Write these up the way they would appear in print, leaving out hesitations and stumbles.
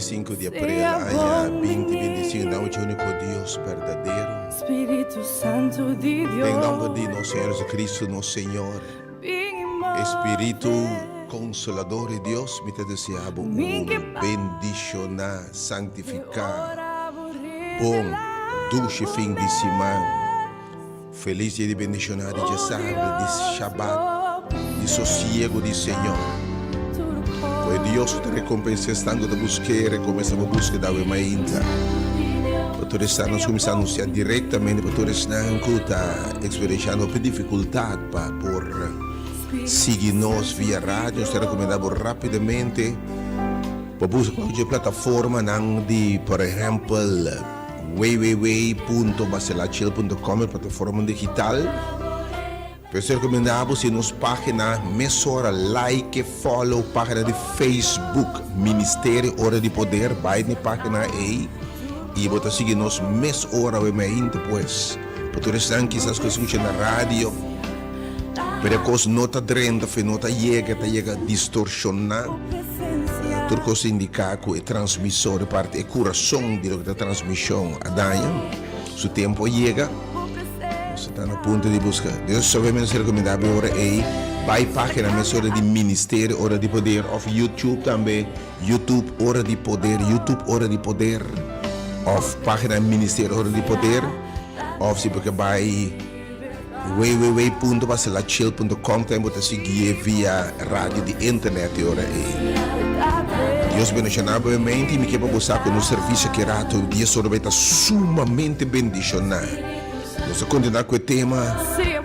25 di april aña 2025 na ocho único Dios berdadero. Den nomber di nos Señor Jesucristo, nos Señor, Espíritu Consolador di Dios, mi ta desea bo un bendiciona, santifica, bon, dushi fin di siman. Feliz dia di bendiciona di djasabre, di Shabbat, di sosiego di Señor. Cu e Dios cu ta recompensa esnan cu ta busqu'é, recompensa bo busqueda awe mainta. Pa tur esnan nos cuminsa anuncia directamente pa tur esnan cu ta experienciando hopi dificultad pa por sigui nos via radio, nos ta recomenda bo rapidamente pa busca cualkier plataformanan di, por ehempel, www.bacelachil.com e plataforma digital. Pues ta recomenda bo si nos pagina mesora like, follow pagina di Facebook Ministerio Ora di Poder bai na e pagina ey y bo ta sigui nos mesora we mainta pues. Pa tur esnan kisas cu a scucha na radio pero e cos no ta drenta of e no ta yega, ta yega distorsiona. Tur kos ta indiká ku e transmisor di parti e kurason di loke ta transmishon a daña. Su tempu a yega. Nos ta na punto di buska. Dios sabe mi nos rekomendá bo ora ei bai página mesora di Ministerio Ora di Poder òf YouTube tambe, YouTube Ora di Poder, YouTube Ora di Poder òf página Ministerio Ora di Poder òf si bo ke bai www.baselachil.com tambe bo ta siguié via radio di internet e ora ei. Dios bendiciona bo mente y mi ke pa bo sa cu nos servicio aki rato dies ora bay ta sumamente bendiciona. Nos ta continua cu e tema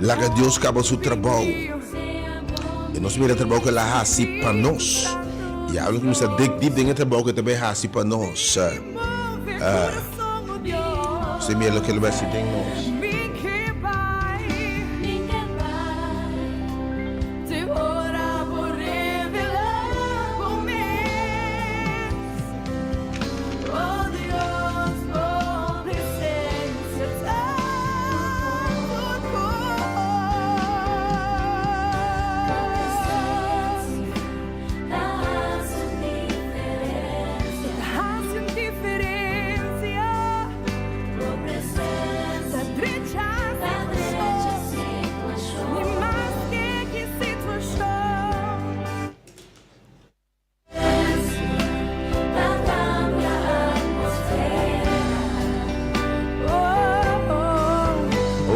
Laga Dios caba su trabou. Y nos mira e trabou cu el a haci pa nos. Y awe nos cuminsa dig diep den e trabou cu e ta bay haci pa nos. Nos ta mira loke el a bay haci den nos.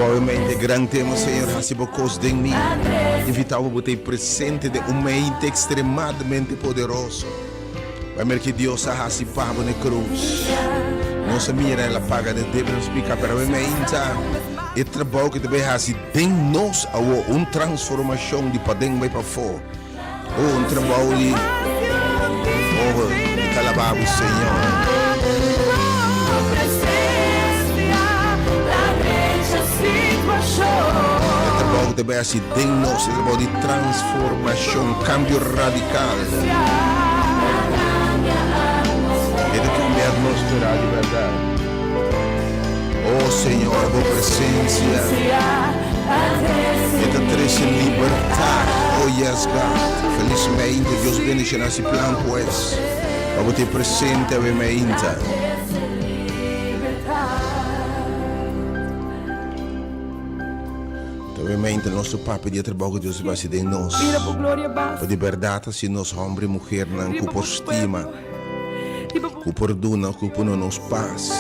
Obviamente gran tema Señor hasi bo kos den mi. Invita bo bo ta presente den un mente extremadamente poderoso. Bai mira ki Dios a hasi pa bo na e cruz. Nos a mira el a paga de debe nos pica pero awe meinta e trabou ke ta bai hasi den nos awo un transformacion di paden bai pafo. Oh un trabou di oh mi ta alaba bo Señor. E trabou ku ta bai hasi den nos, e trabou di transformashon, kambio radikal. E ta kambia atmosfera di bèrdat. Oh Señor, bo presensia e ta trese libertat. Oh yes God. Felis meinta, Dios bendiciona si plan pues pa bo ta presente awe meinta. Tambe mente nos ta papia di e trabou ku Dios a basi den nos. Pa di bèrdat hasi nos hòmber i muhernan ku por stima, ku por duna, ku por duna nos pas.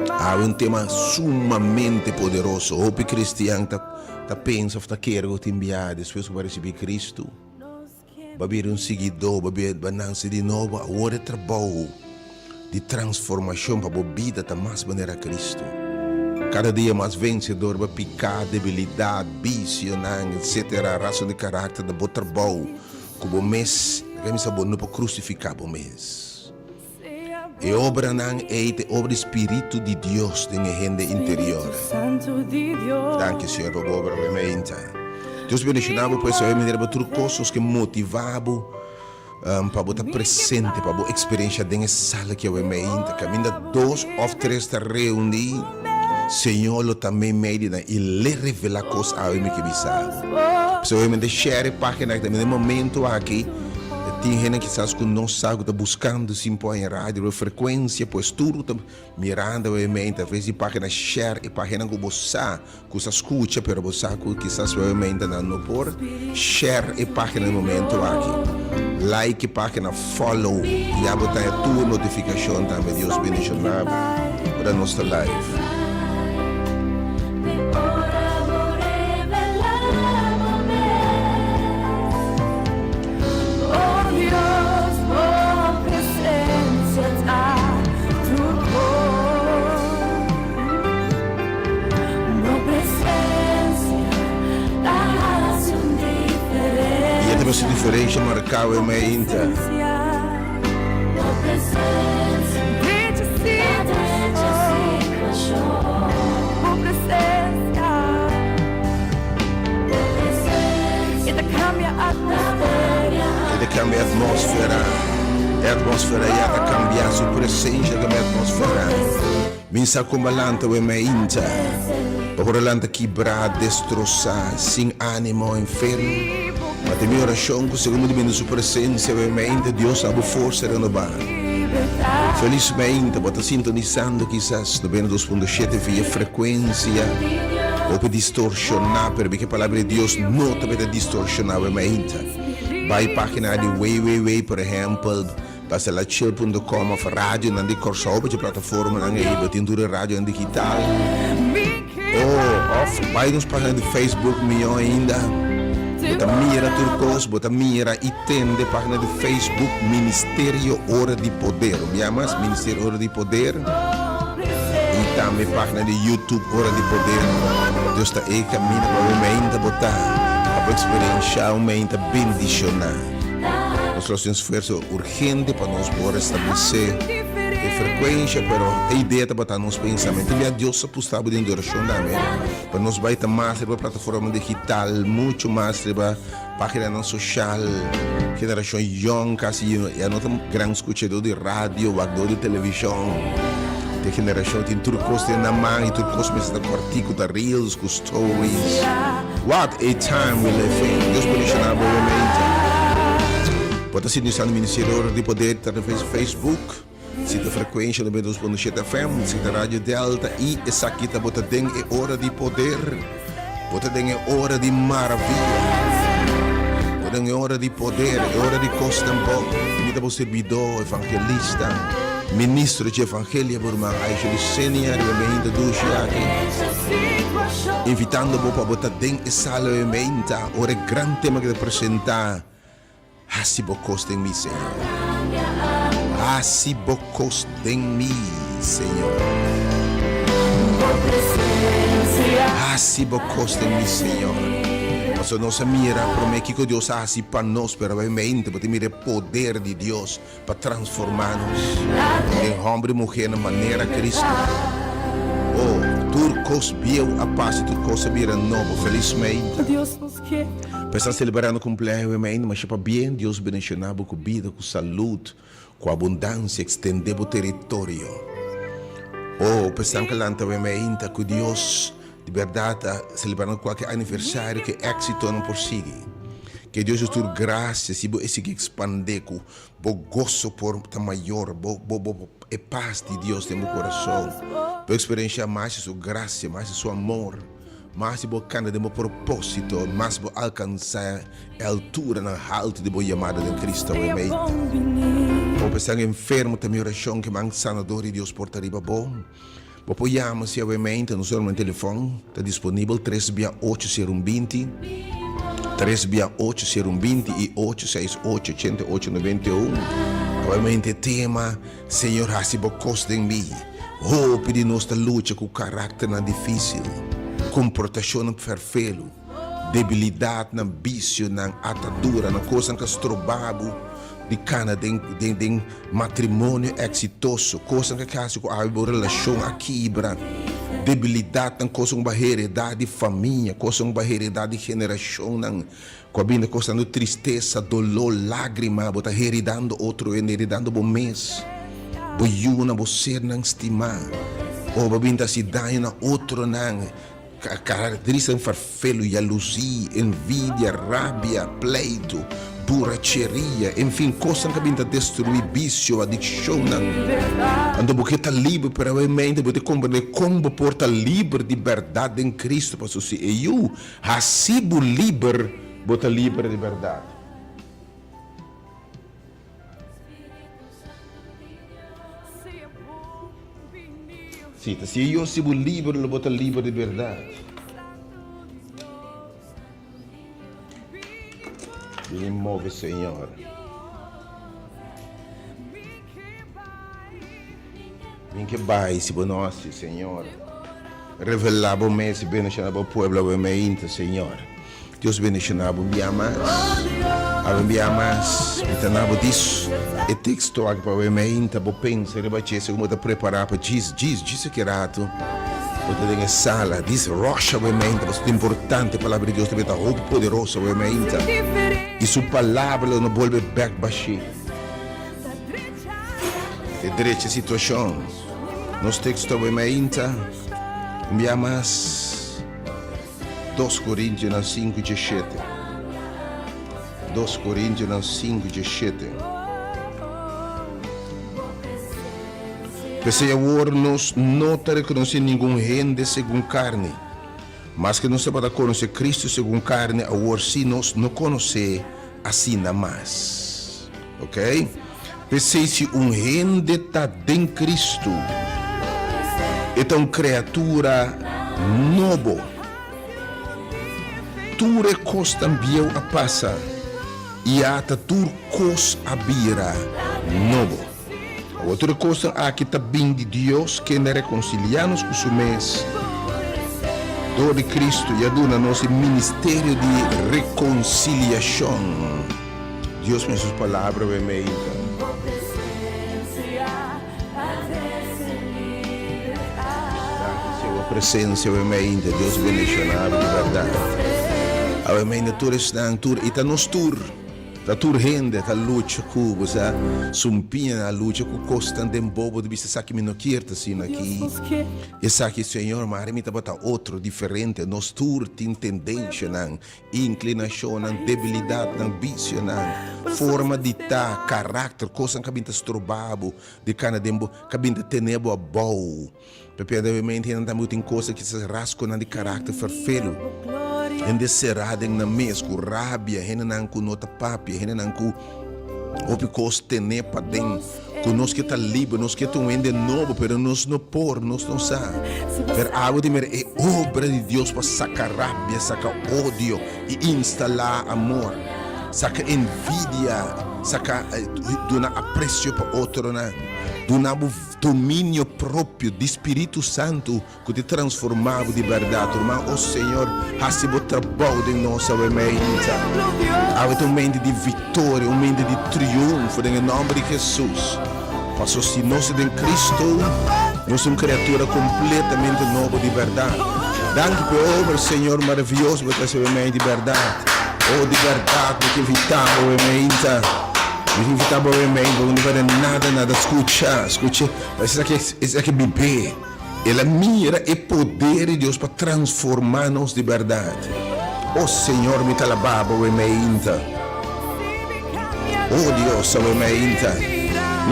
Awe un tema sumamente poderoso. Hopi kristian ta ta pensa òf ta kere ku tin biaha despues ku bo a risibí Kristu, Bo a bira un siguidó, bo a bira, bo a nanse di nobo. Awor e trabou di transformashon pa bo bida ta mas manera Kristu. Kada dia mas vensedor bo piká, debilidat, bisionan, etsetera, rason di karakter ta bo trabou ku bo mes. Laga mi sa bo no por krusifiká bo mes. E obranan ei ta e obra di Spiritu di Dios den e hende interior. Danki Señor pa bo obra obviamente. Dios bendiciona bo pues hoy manera bo tur cos nos ke motiva bo pa bo ta presente pa bo experiencia den e sala aki awe meinta caminda dos of tres ta reuni Señor lo ta meimei di nan y le revela cos awe mi ke bisa bo. Pues obviamente share e pagina aki tambe den e momento aki. Tin hende kisas ku no sa ku ta buskando sin por haña radio riba frekuensia, pues tur ku ta mirando e mente a ves di página share e página ku bo sa ku sa skucha pero bo sa ku kisas e mente nan no por share e página e momento aki. Like e página, follow, ya bo ta haña tur notifikashon tambe. Dios bendishona bo ora nos ta live. I e ta mester diferensha marká wei mainta. E ta kambia atmósfera. E atmósfera ya ta kambia. Su presensia ta kambia atmósfera. Mi sa kon bo a lanta wei mainta. Bo por a lanta kibrá, destrosá, sin ánimo, enfermo. Ma den mi orashon ku segun bo ta bini Su presensia wei mainta, Dios a bo forsa renobá. Felis mainta, bo ta sintonisando kisas 92.7 via frekuensia hopi distorshoná, pero mi ke palabra di Dios no ta mester distorshoná wei mainta. Bai página di www, por ehèmpel, Pastelachil punto com of radionan di Kòrsou pa dje plataformanan ei bo tin tur e radionan digital. Oh, of bai nos página di Facebook mihó ainda. Bo ta mira tur kos, bo ta mira i tende página di Facebook Ministerio Ora di Poder. Un bia mas, Ministerio Ora di Poder i tambe página di YouTube Ora di Poder. Dios ta e kaminda pa bo meinta bo ta pa bo eksperenshá un meinta bendishoná. Nos lo hasi un esfuerso urgente pa nos por establesé e frekuensha, pero e idea tabata nos pensamentu. Bia Dios a pusta bo den dorashon tambe pa nos bai ta mas riba plataforma digital, muchu mas riba paginanan soshal. Generashon yòn kasi ya no ta gran skuchadó di radio, wakdó di televishon. Te generashon tin tur kos den nan man i tur kos mester ta kòrtiku, ta reels ku stories. What a time we live in! Dios bendiciona bo mente. Bo ta sintonizando Ministerio Ora di Poder ta riba Facebook, si ta frecuencia 92.7 FM, si ta Radio Delta y esaki ta bo ta den e ora di poder. Bo ta den e ora di maravilla. Bo den e ora di poder, e ora di cosnan bon. Mi ta bo servidor, evangelista, ministro dje evangelio, bo ruman Aisha Lucenia riba beinta dushi aki. Invitando bo pa bo ta den e sala e meinta ora e gran tema ke ta presenta, Hasi bo kos den mi, Señor. Hasi bo kos den mi, Señor. Hasi bo kos den mi, Señor. Pasobra nos a mira promé kiko Dios a hasi pa nos, pero awe meinta bo ta mira e poder di Dios pa transformá nos den hòmber i muhé na manera Kristu. O, tur kos bieu a pasa i tur kos a bira nobo. Felis meinta. Pa esnan selebrando kumpleaño e meinta, masha pabien. Dios bendishoná bo ku bida, ku salud, ku abundansia, ekstendé bo teritorio. O, pa esnan ku lanta e meinta, ku Dios di bèrdat ta selebrando kualke aniversario, ku e éksitonan por sigui. Ke Dios djus tur grasia si bo e sigui ekspandé ku bo goso por ta mayor, bo bo bo e pas di Dios den bo kurason, bo eksperenshá mas di su grasia, mas di su amor, mas di bo kanda den bo propósito, mas bo alkansá e alturanan haltu di bo yamada den Cristo awe mei. Bo esnan enfermo ta mi orashon ke man sanador di Dios por ta riba bo. Bo por yama si awe meinta nos numero telefon ta disponibel tres bia ocho sero un binti, tres bia ocho sero un binti i ocho seis ocho ochenta i ocho noventa i un. Awe meinta e tema, Señor hasi bo kos den mi. Hopi di nos ta lucha ku karakternan difisil, komportashonnan ferfelu, debilidatnan, bisionan, ataduranan, kosnan ku a stroba bo di kana den den den matrimonio eksitoso, kosnan ku a hasi ku awe bo relashon a kibra, debilidatnan, kosnan ku bo a heredá di famia, kosnan ku bo a heredá di generashonnan, ku a bini kosando tristesa, doló, lágrima, bo ta heridando otro hende, heridando bo mes, bo yunan, bo sernan stimá, o bo a bini ta hasi daño na otronan. Karakterisnan farfelu, yalusí, envidia, rabia, pleitu. Buracheria, enfin kosnan ku a bin ta destruí, bisio, adikshonnan. Anto bo ke ta liber, pero awe mente bo ta komprendé kon bo por ta liber di bèrdat den Kristu, pasobra si e Yu hasi bo liber, bo ta liber di bèrdat. Sí, ta si e Yu hasi bo liber, lo bo ta liber di bèrdat. Bini move Señor. Bin ke bai si bo no hasi Señor. Revela bo mes y bendiciona bo pueblo awe meinta Señor. Dios bendiciona bo un bia mas. Awe un bia mas mi ta na bo dis e texto aki pa awe meinta bo pensa riba dje segun bo ta prepara pa djis djis djis aki rato. Bo ta den e sala, dis Rosh awe-meinta, pasobra ta importante, Palabra di Dios ta bira ta hopi poderoso awe-meinta, i Su Palabra lo no bolbe bek bashí. E drecha situashon. Nos teksto awe-meinta, un bia mas, Dos Korintionan sinku djeshete. Dos Korintionan sinku djeshete. P'esei awor nos no ta rekonosé ningun hende segun karni. Maske nos tabata konosé Kristu segun karni, awor sí nos no konos'é asina mas. Oké? P'esei si un hende ta den Kristu, e ta un kreatura nobo. Tur e kosnan bieu a pasa, i ata tur kos a bira nobo. Awor tur e kosnan aki ta bin di Dios, kende a rekonsiliá nos ku su mes dor di Kristu i a duna nos e ministerio di rekonsiliashon. Dios mester su palabra awe meinta. Danki Señor bo presensia awe meinta. Dios bendishoná bo di bèrdat. Awe meinta tur esnan tur i ta nos tur. Ta tur hende ta lucha ku bo sa sumpiña a lucha ku kosnan den bo bo ta bisa esaki mi no kier ta asina aki esaki señor mari mi tabata otro diferente nos tur tin tendenshanan inklinashonnan debilidatnan bisionan forma di ta karakter kosnan ka bin ta stroba bo di kana den bo ka bin ta tene bo abou. Propiamente hende tambe ku tin kos kisas rasgonan di karakter ferfelu. Hende será den nan mes ku rabia, hendenan ku no ta papia, hendenan ku hopi kos tené paden, ku nos ke ta liber, nos ke ta un hende nobo, pero nos no por, nos no sa. Pero abo tin mira e obra di Dios pa saka rabia, saka odio i instalá amor, saka envidia, saka duna apresio pa otronan, duna bo. Dominio propio di Spiritu Santu ku ta transformá bo di bèrdat, ruman. O Señor, hasi bo trabou den nos awe meinta. Awe ta un mente di viktoria, un mente di triunfo den e nòmber di Hesus. Paso si nos ta den Kristu, nos ta un kriatura kompletamente nobo di bèrdat. Danki pa e obra, Señor, maravioso bo ta hasi awe meinta di bèrdat. O, di bèrdat bo ta invitá bo awe meinta. Mi tin invitá bo awe mei, bo no perde nada, nada. Skucha, skucha, esaki, esaki bib'é. El a mira e poder di Dios pa transformá nos di bèrdat. O Señor, mi ta alabá bo awe meinta. O Dios, awe meinta.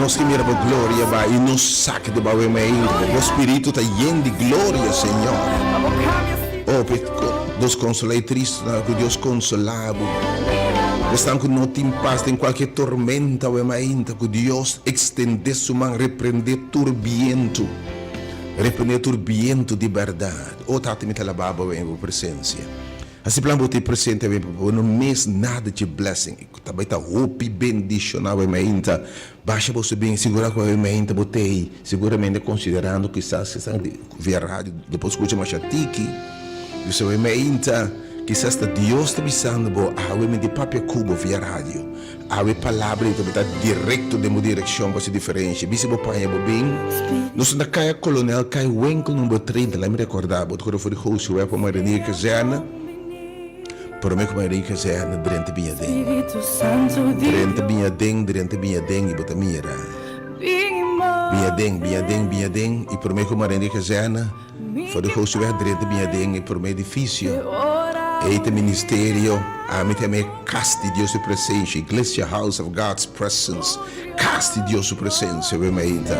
Nos ke mira bo gloria bai i nos sa ke ta bai awe meinta. Bo Spiritu ta yen di gloria, Señor. O, Dios konsolá e tristunan, ku Dios konsolá bo. Esnan ku no tin pas den kualke tormenta awe mainta, ku Dios ekstendé su man reprendé tur bientu, reprendé tur bientu di bèrdat. O Tata, mi ta alabá bo awe den bo presensia. Hasi plan bo ta e presente awe pa bo no mis nada dje blessing. I ku ta bai ta hopi bendishoná awe mainta. Basha boso bien, sigurá ku awe mainta bo ta ei, siguramente konsiderando kisas esnan di via radio lo por skucha masha tiki. Dios awe meinta, kisas ta Dios ta bisando bo, awe mi di papia ku bo via radio. Awe palabra di ta direkto den bo direkshon pa hasi diferensha. Bisa bo paña bo bin. Nos ta na Kaya Kolonel, Kai Winkel number 30. Laat mi rekorda bo, ta kore for di Gooseweg pa Marinier Kazerne. Prome ku Marinier Kazerne drenta biña den. Drenta biña den, drenta biña den i bo ta mira. Biña den, biña den, biña den i prome ku Marinier Kazerne. For di Josué drenta biña den e promé edifisio. Ei ta ministerio, ami ta yama e Cas di Dios su Presencia, Iglesia House of God's Presence, Cas di Dios su Presencia, awe mainta.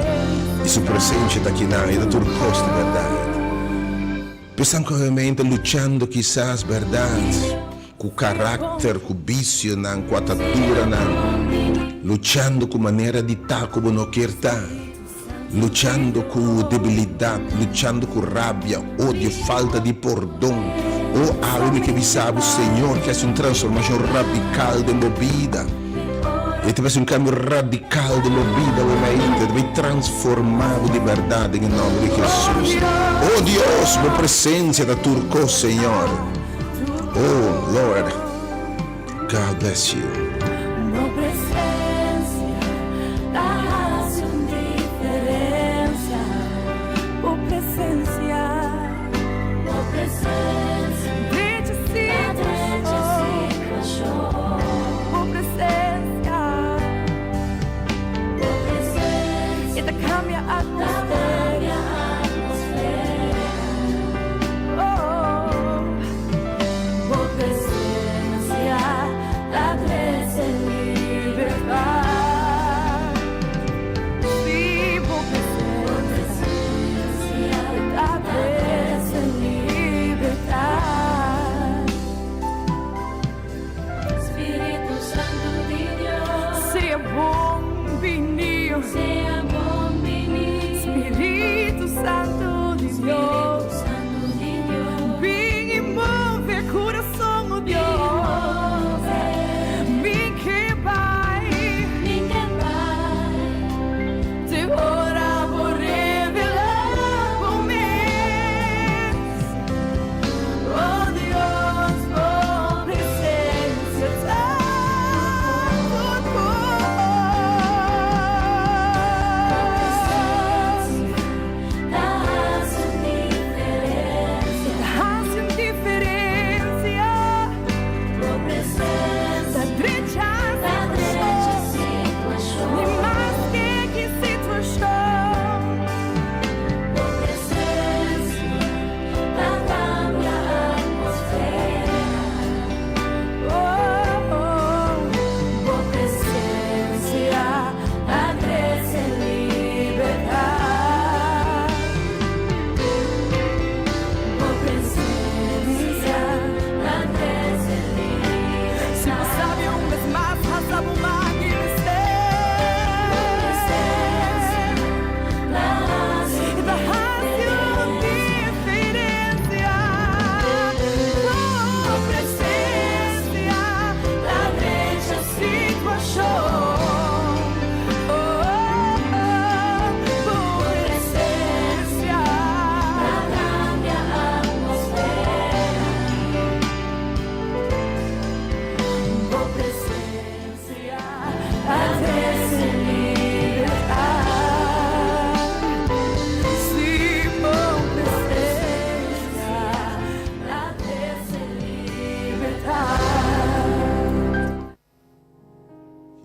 I su presencia ta akinan, e ta tur cos di berdad. Pesan cu awe mainta luchando kisas, berdad, cu caracter, cu bicionan, cu ataduranan, luchando cu manera di ta cu bo no kier ta. Luchando ku debilidat, luchando ku rabia, odio, falta di pordon. O awe mi ke bisa bo, Señor ke hasi un transformashon radikal den bo bida. E ta bai hasi un kambio radikal den bo bida awe mainta. E ta bai transforma bo di bèrdat den e nòmber di Hesus. O Dios, bo presensia ta tur kos, Señor. O Lord. God bless you. Bo presencia ta haci un diferencia. Bo presencia, bo presencia drecha situacion. Bo presencia, bo presencia e ta cambia atmosfera. Oh. Bo presencia ta trece libertad. Sí, bo presencia ta trece libertad. Spiritu Santu di Dios. Sea bon bini. Sea bon bini. Spiritu Santu di Dios. Bin i move kurason, o Dios. Min ke bai. Min ke bai. Te ora bo revelá bo mes. O Dios, bo presensia ta tur kos. Ta hasi un diferensia. Ta hasi un diferensia. Bo presensia. Ta drecha Ta drecha situashon. Ni maske ki situashon. Bo presensia ta kambia atmosfera. Oh, oh. Bo presensia ta trese libertat. Bo presensia ta trese libertat. Si bo sabi un bes mas hasa bo man i mester. Bo presensia ta hasi un diferensia. Bo presensia ta drecha situashon. Bo presensia ta kambia atmosfera. Bo presensia ta trese libertat. Sí, bo presensia ta trese libertat.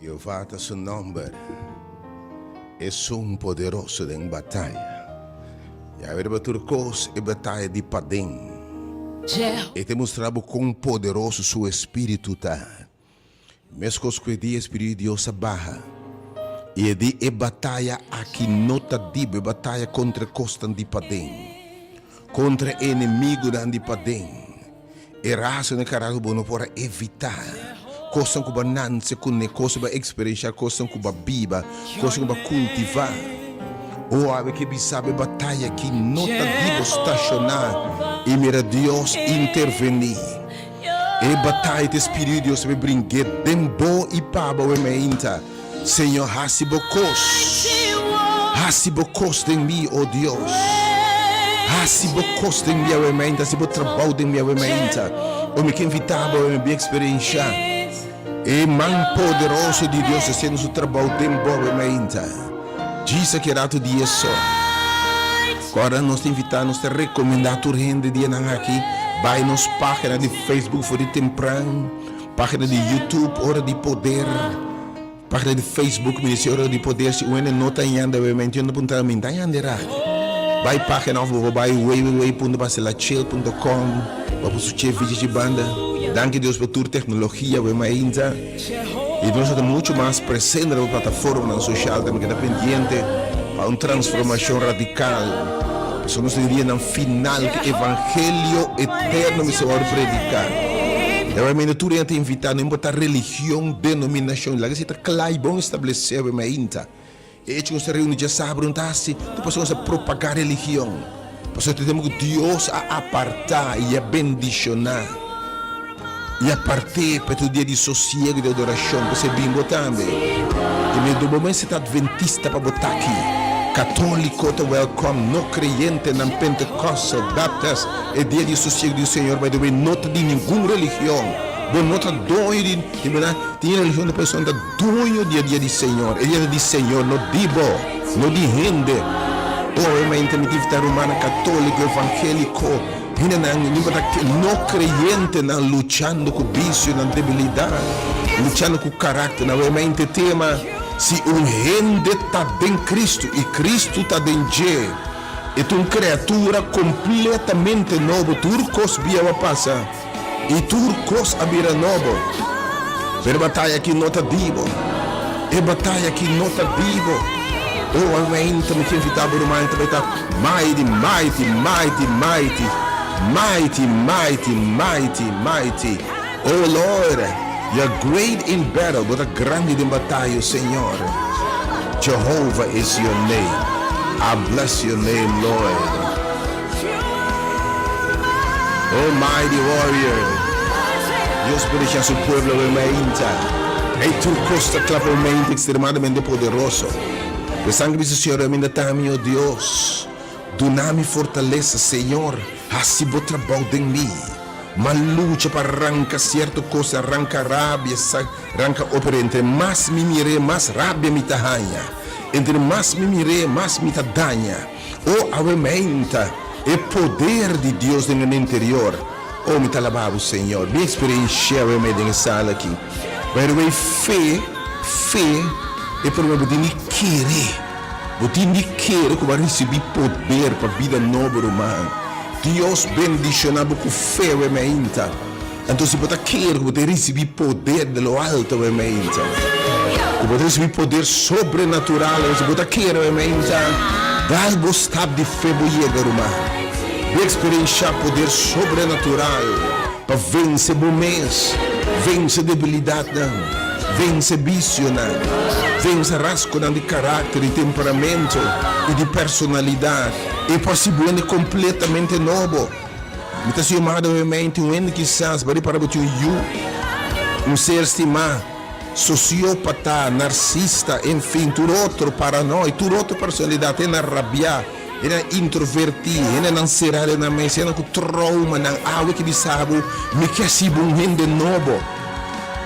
Jehová ta su nòmber, Esun poderoso den bataya. Yahweh riba tur kos, e bataya di paden. E ta mustra bo kon poderoso su espíritu ta. Meskos ku e dia e Spiritu di Dios a baha, i e di e bataya aki no ta di bo, e bataya kontra e kosnan di paden, kontra e enemigunan di paden. E rason e karaku bo no por a evitá. Kosnan ku bo a nanse kuné, kos ku bo a eksperenshá, kosnan ku bo a biba, kosnan ku bo a kultivá. O awe ke bisa bo e bataya aki no ta di bo stashoná i mira Dios intervení. E bataya ta e Spiritu di Dios ta bai bring'é den bo i pa bo awe meinta. Señor hasi bo kos. Hasi bo kos den mi, o Dios. Hasi bo kos den mi awe mainta, hasi bo trabou den mi awe mainta. O mi ke invitá bo awe mi bin eksperenshá e man poderoso di Dios hasiendo su trabou den bo awe mainta. Djis aki rato di e so. Kòrda nos ta invitá, nos ta rekomendá tur hende dianan aki bai nos página di Facebook for di tempran. Página di YouTube Ora di Poder, página di Facebook Ministerio Ora di Poder. Si un hende no ta yanda, obviamente yo no ta puntra mi ta yanda e radio. Bai página òf bo por bai www.basilachel.com pa bo suche video dje banda. Danki Dios pa tur teknologia bo mainta i nos ta muchu mas presente riba plataformanan soshal tambe keda pendiente pa un transformashon radikal pasobra nos ta den dianan final ku evangelio eterno mester wòrdu prediká. Realmente tur hende ta invitá no importá religion, denominashon laga esei ta kla i bon establesé bo mainta. E echo ku nos ta reuni djasabra no ta hasi tur pasobra nos ta propagá religion. Pasobra ta tempu ku Dios a apartá i a bendishoná i apart'é pa e tur dia di sosiegu i di adorashon. P'esei bin bo tambe. I mi no bo mester ta adventista pa bo ta aki. Katóliko ta wèlkòm, no kreyentenan, pentekòstel, baptist. E dia di sosiegu di Señor, by the way, no ta di ningun religion. Bo no ta doño di, di berdad, tin religion di persona ta. Duño di e dia di Señor. E dia ta di Señor, no di bo, no di hende. Oh, e mente mi ta rumana católico, evangélico, hendenan riba ta no creyentenan luchando cu bicionan, debilidad, luchando cu caracternan. E mente tema, si un hende ta den Cristo y Cristo ta den dje, e ta un creatura completamente nobo, tur cos bieu a pasa. I tur kos a bira nobo. Pero e bataya aki no ta di bo. E bataya aki no ta di bo. Oh, aweinta mi ke invitá bo ruman ta bai ta mighty, mighty, mighty, mighty, mighty, mighty, mighty, mighty. Oh Lord, you're great in battle. Bo ta grandi den bataya, Señor. Jehovah is your name. I bless your name, Lord. Oh mighty warrior, Dios bendicion su pueblo awe mainta. Ey tur cos ta cla pa un mente extremadamente poderoso. Esnan cu bisa Señor aminda ta mi, oh Dios, duna mi fortalesa, Señor, haci bo trabao den mi. Ma lucha pa ranca cierto cos, ranca rabia, ranca opera. Entre mas mi mir'é, mas rabia mi ta haña. Entre mas mi mir'é, mas mi ta daña. O awe meinta e poder di Dios den mi interior. O mi ta alaba bo Señor. Mi experiencia awe mei den e sala aki. By the way fe, fe e prome bo tin di kere. Bo tin di kere ku bo a ricibi poder pa bida nobo ruman. Dios bendiciona bo ku fe awe meinta. Anto si bo ta kere ku bo ta risibí poder di lo alto awe meinta, ku bo ta risibí poder sobrenatural awe, si bo ta kere awe meinta, dal bo stap di fe bo yega, ruman. Bo eksperenshá poder sobrenatural pa vense bo mes, vense debilidatnan, vense bisionan, vense rasgonan di karakter, di temperamento i di personalidat, i por hasi bo hende kompletamente nobo. Mi ta siomado awe mente un hende kisas bo a ripara bo tin un yu, un ser stimá, sosiópata, narsista, enfin, tur otro, paranoi, tur otro personalidat, hendenan rabiá, hendenan introvertí, hendenan será den nan mes, hendenan ku troumanan. Awe ki bisa bo, mi ke hasi bo un hende nobo.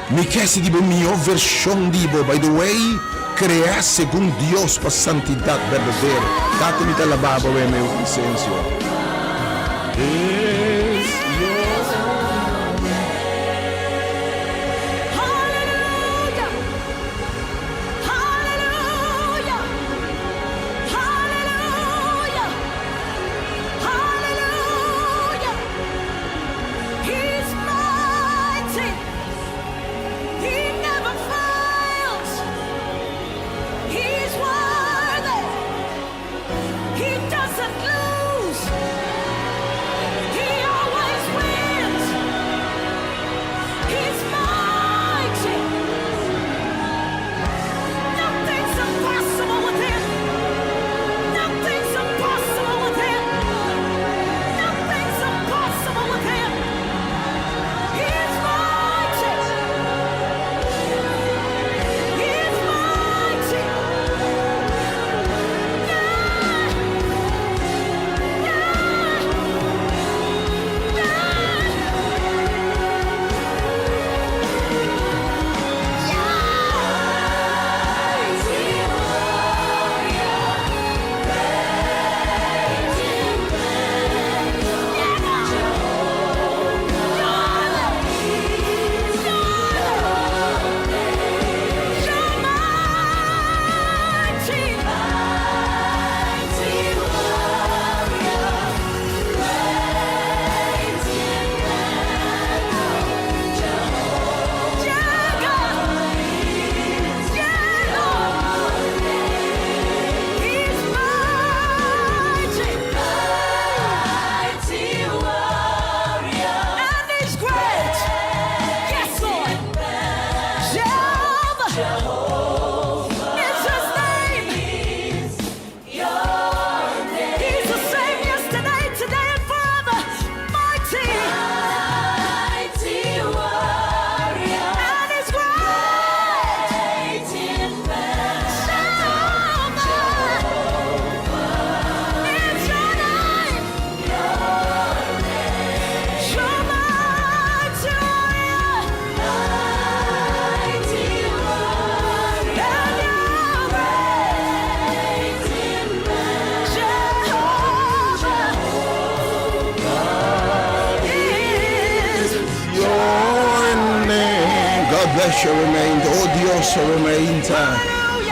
Mi ke hasi di bo mihó vershon di bo. By the way, kreá segun Dios pa santidat berdadero. Tata mi ta alabá bo awe meu presensia. Is your name. Hallelujah! Hallelujah! Hallelujah! Hallelujah! He's mighty. He never fails. He's worthy. He doesn't lose. He It's His name. He's the same yesterday, today, and forever. Mighty. Mighty warrior. And He's great. in battle. Jehovah is your name. Your mighty warrior. Mighty warrior. And you're great in Jehovah is Your name. God bless you, remain. Oh Dios, remain.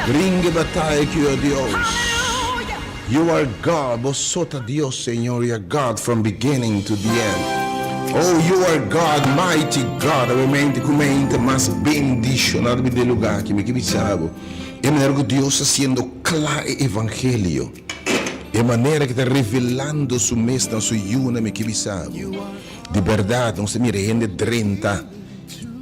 Bringa bataya ku Dios. Hallelujah. You are God, Bo ta Dios, Señor. You are God from beginning to the end. Oh, you are God, mighty God. Obviamente, ku mente mas bendishoná di lugá aki, mi ke bisa bo. E manera ku Dios ta hasiendo kla e evangelio. E manera ku e ta revelando su mes na su yunan, mi ke bisa bo. Di berdat, nos mira hende drenta,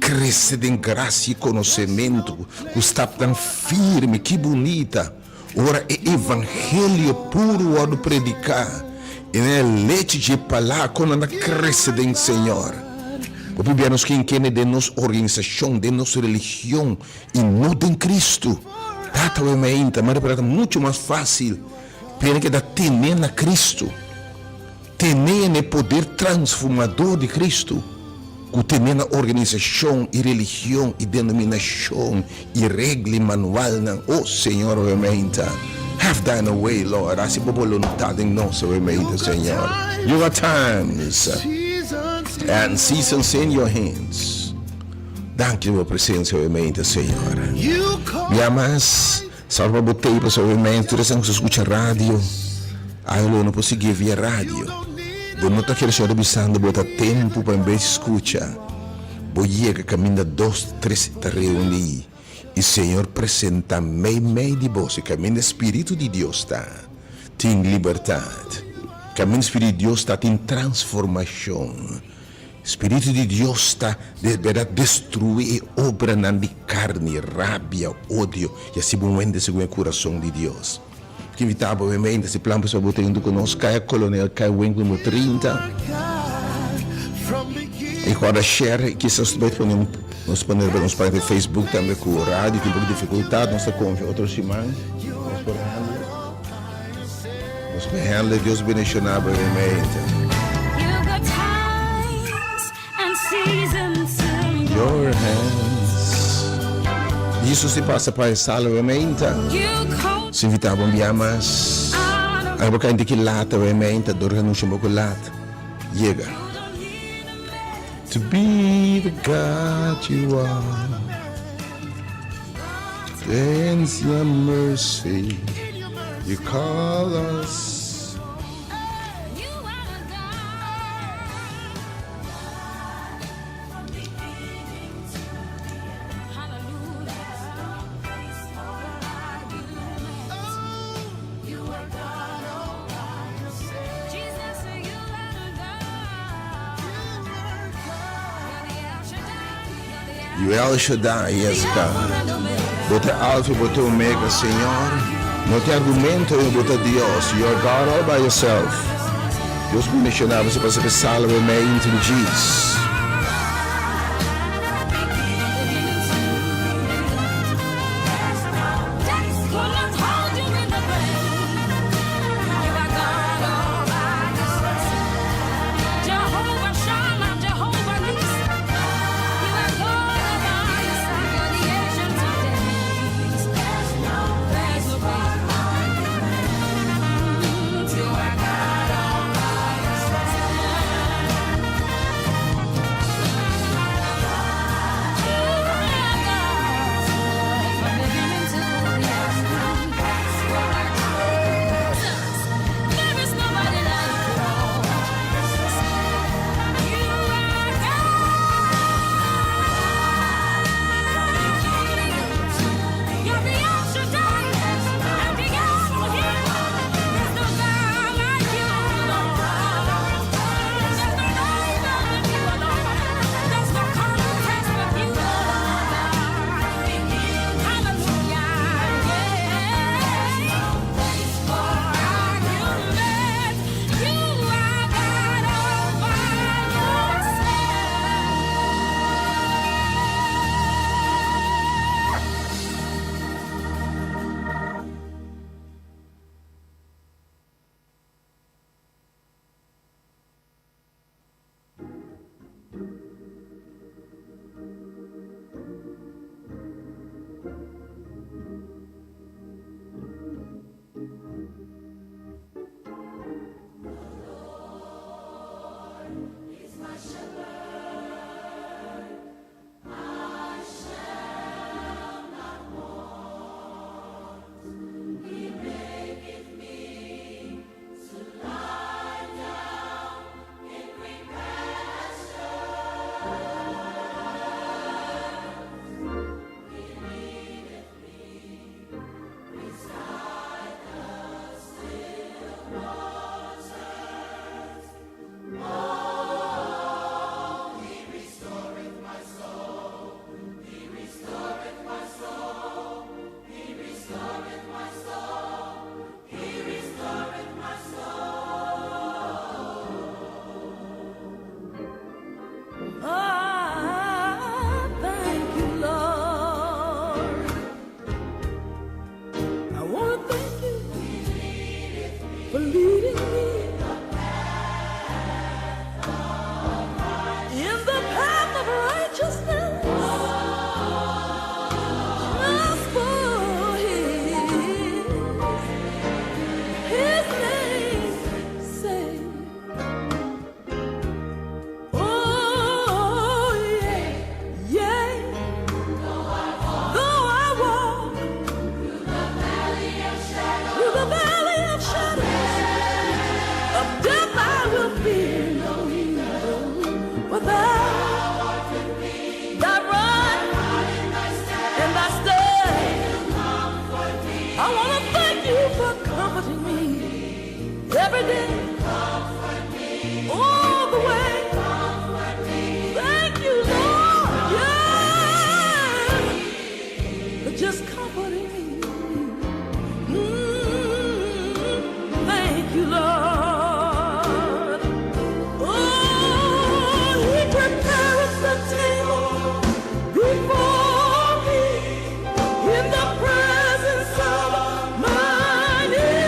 krese den grasia i konosementu, ku stapnan firme, ki bunita. Ora e evangelio puro wòrdu prediká, i no e lechi di palabra, ku nan krese den Señor. Pasobra nos ke kende den nos organisashon, den nos religion, i no den Kristu. Tata obviamente, ma ta muchu mas fásil, pero ku tene na Kristu. Tene e poder transformadó di Kristu. Ku tene na organisashon i religion i denominashon i regla i manual. Oh Señor, obviamente. Have thine way, Lord. Hasi bo boluntat den nos, obviamente, Señor. You got times and seasons in your hands. Danki pa bo presensia, obviamente, Señor. Ya mas, salva bo tape, obviamente, tur esnan ku skucha radio. Ai, no por sigui via radio. Bo no ta kere Señor bisando bo ta tempu pa en bes skucha. Bo yega kaminda dos, tres ta reuní. I Señor presentá mei mei di bo, kaminda Spiritu di Dios ta. Tin libertat. Kaminda Spiritu di Dios ta tin transformashon. Spiritu di Dios ta di berdat destruí obranan di karni, rabia, odio, i asina bo hende segun e kurason di Dios. Ke invitá bo mente, si plan pa bo tin ku nos, Kaya Kolonel, Kaya Wink number 30. I awor share, kisas bai pone nos pone nos página di Facebook tambe ku radio, tin poko difikultat, nos ta konfia otro siman, nos por handle. Nos por handle, Dios bendishoná bo mente. You got times and seasons in Your hands. Jesus si pasa pa salvamento. You call Si invitá bo mas. out of Awor ku ki lata obviamente, dor anuncio un poko lat. Yega. You don't need a man. To be the God you are. In your mercy, you call us. You are a God. From beginning to the end. Hallelujah. You are God all by yourself. Jesus, you are God. You're the El Shaddai. You're the You El Shaddai, yes, God. Bo ta Alfa, bo ta Omega, Señor. No tin argumento, bo ta Dios. You are God all by yourself. Dios bendishoná bo pa ser salvo in Jesus. Death could not hold you in the grave. You are God all by yourself. Jehovah Shammah, Jehovah Nissi. You are God all by yourself. You're the ancient of days. There's no place You are God all by yourself. leading me in the path of righteousness just for His name's sake. Oh yeah. Though I walk through the valley of shadows of death, I will fear no evil. For thou, thy rod and thy staff. I want to thank you for comforting me every day, all the way. Thank you, Lord, yeah, for just comforting me. Thank you, Lord. Oh, He prepareth the table before me in the presence of mine enemies.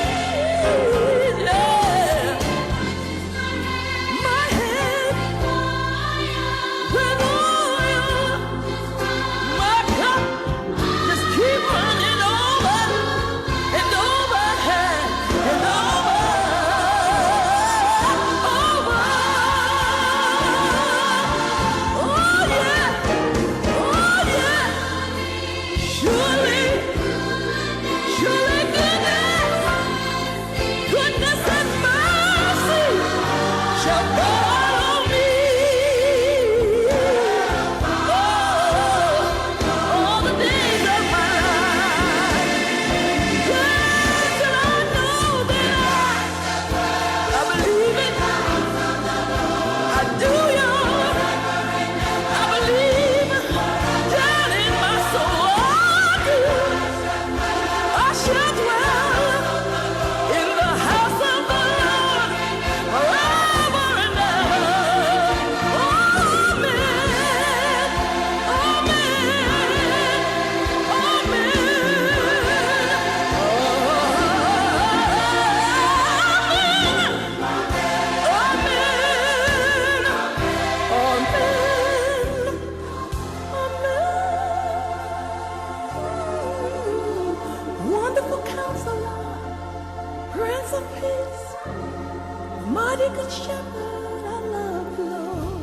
Enemies, yeah. My head with oil, my cup just keep running over and over and over, over. Oh yeah, oh yeah. Surely, surely goodness, goodness and mercy shall follow me. Oh, all the days of my life. Yes, and I know that I believe it. I do, y'all. I believe down in my soul. I do. I shall dwell in the house of the Lord forever and ever. Amen. Amen. Amen. Amen. Amen. Amen. Amen. Wonderful counselor, Prince of Peace, mighty good shepherd, I love you, Lord.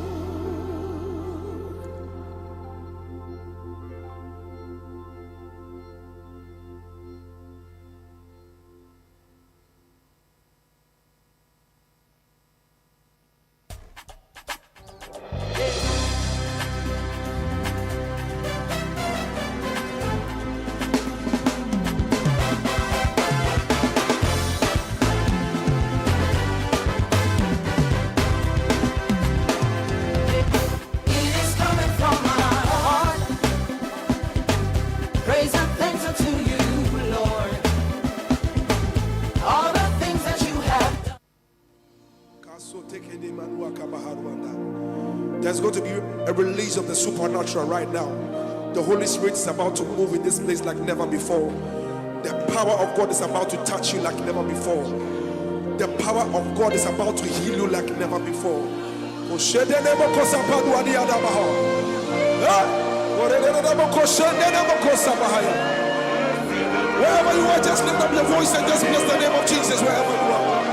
It is coming from my heart. Praise and thanks unto you, Lord. All the things that you have done. There's going to be a release of the supernatural right now. The Holy Spirit is about to move in this place like never before. The power of God is about to touch you like never before. The power of God is about to heal you like never before. Eh? Wherever you are, just lift up your voice and just bless the name of Jesus wherever you are.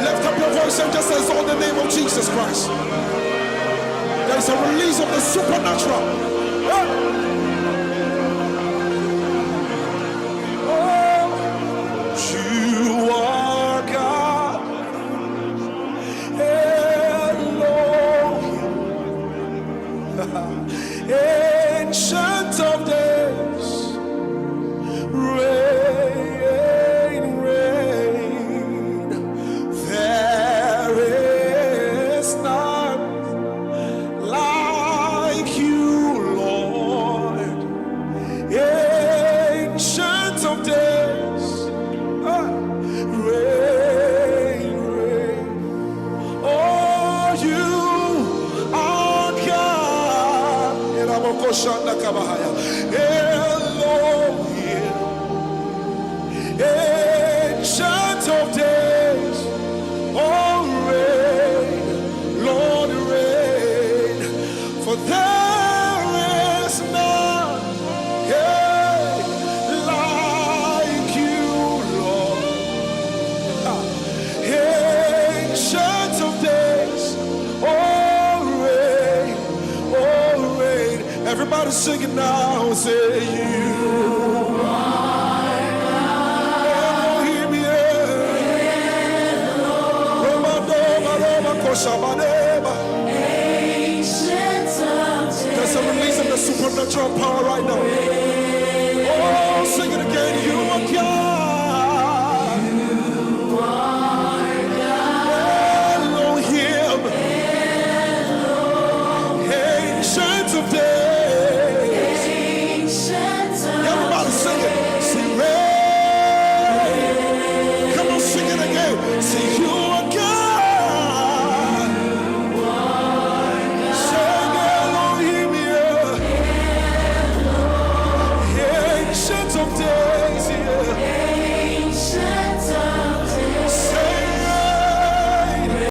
Lift up your voice and just exalt the name of Jesus Christ. There is a release of the supernatural. Eh? Oh, you are God. Elohim. Ancient of days. Reign, reign. There is none like you, Lord. Koshanda Kabahaya. Elohim, Ancient of Days, oh reign, Lord reign, for there is none, hey, like you, Lord. Ancient of Days, oh reign, oh reign. Everybody sing it now, say you. Elohim, yeah. Romadoma, Roma, Koshabaneba. There's a release of the supernatural power right now.